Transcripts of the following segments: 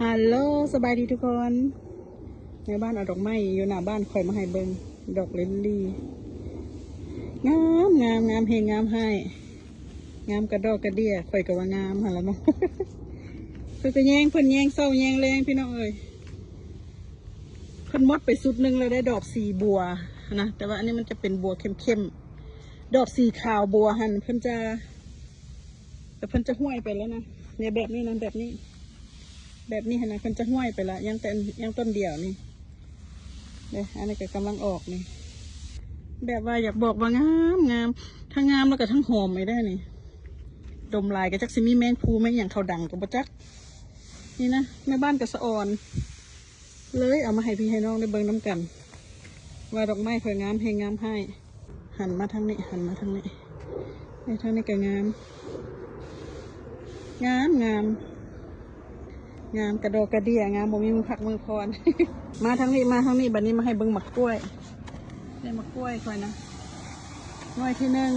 ຮັລໂຫຼ ສະບາຍດີທຸກຄົນ. ແມ່ບ້ານເອົາດອກໄມ້ຢູ່ໜ້າບ້ານຂ້ອຍມາໃຫ້ເບິ່ງ ດອກລິນລີ ງາມ ງາມ ງາມແຮງງາມຮ້າຍ ງາມກະດໍກະເດຍ. ຂ້ອຍກໍວ່າງາມຫັ້ນລະເນາະ ຂ້ອຍກໍແຍງເພິ່ນ ແຍງເຊົ້າແຍງແລງ ພີ່ນ້ອງເອີຍ. ເພິ່ນໝົດໄປຊຸດໜຶ່ງແລ້ວໄດ໋ ດອກສີບົວນະ, ແຕ່ວ່າອັນນີ້ມັນຈະເປັນບົວເຂັ້ມໆ ດອກສີຂາວບົວຫັ້ນ ເພິ່ນຈະ ແຕ່ເພິ່ນຈະຫ້ວຍໄປແລ້ວນະ. ເນຍ ແບບນີ້ນະ ແບບນີ້ ແບບນີ້ຫັ້ນນະ ເພິ່ນຈະຫ້ວຍໄປລະ ຍັງແຕ່ ຍັງຕົ້ນດຽວນີ້ເດ້. ອັນນີ້ກໍກຳລັງອອກນີ້ ແບບວ່າຢາກບອກວ່າງາມ ງາມ ທັງງາມແລ້ວກໍທັງຫອມອີກໄດ້ນີ້. ດົມຫຼາຍກໍຈັກຊິມີແມງພູແມງຫຍັງເຂົ້າດັງກໍບໍ່ຈັກ. ນີ້ນະ ແມ່ບ້ານກໍສະອອນ ເລີຍເອົາມາໃຫ້ພີ່ໃຫ້ນ້ອງໄດ້ເບິ່ງນຳກັນ ວ່າດອກໄມ້ຂ້ອຍງາມແຮງງາມຮ້າຍ. ຫັນມາທາງນີ້ ຫັນມາທາງນີ້ ນີ້ ທາງນີ້ກໍງາມ ງາມ ງາມ ງາມກະດໍກະເດຍ ງາມບໍ່ມີມື້ພັກມື້ຜ່ອນ. ມາທາງນີ້ ມາທາງນີ້ ບັດນີ້ມາໃຫ້ເບິ່ງໝາກກ້ວຍ. ນີ້ໝາກກ້ວຍຂ້ອຍນະ ໜ່ວຍທີໜຶ່ງ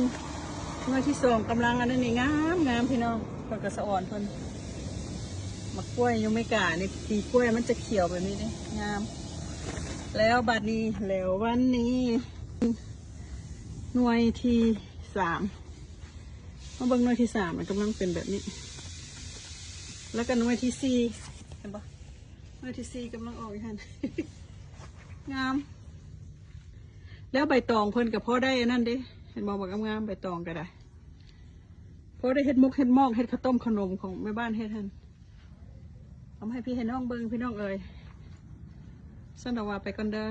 ໜ່ວຍທີສອງກຳລັງ ອັນນີ້ງາມ ງາມ ພີ່ນ້ອງ. ຂ້ອຍກໍສະອອນເພິ່ນ ໝາກກ້ວຍຢູ່ເມການີ້ ປີກ້ວຍມັນຈະຂຽວແບບນີ້ເດ້ ງາມ. ແລ້ວບັດນີ້ ແລ້ວວັນນີ້ ໜ່ວຍທີສາມ ມາເບິ່ງໜ່ວຍທີສາມ ມັນກຳລັງເປັນແບບນີ້ ແລ້ວກໍໜ່ວຍທີສີ່ ເຫັນບໍ່ ໜ່ວຍທີສີ່ກຳລັງອອກຢູ່ຫັ້ນ ງາມ. ແລ້ວໃບຕອງເພິ່ນກໍພໍໄດ້ອັນນັ້ນເດ້ ເຫັນບໍ່ ບັກງາມໆ ໃບຕອງກໍໄດ້ ພໍໄດ້ເຮັດໝົກເຮັດໝອກ ເຮັດເຂົ້າຕົ້ມເຂົ້າໜົມຂອງແມ່ບ້ານເຮັດຫັ້ນ. ເອົາມາໃຫ້ພີ່ໃຫ້ນ້ອງເບິ່ງ ພີ່ນ້ອງເອີຍ. ຊັ້ນດອກວ່າໄປກ່ອນເດີ.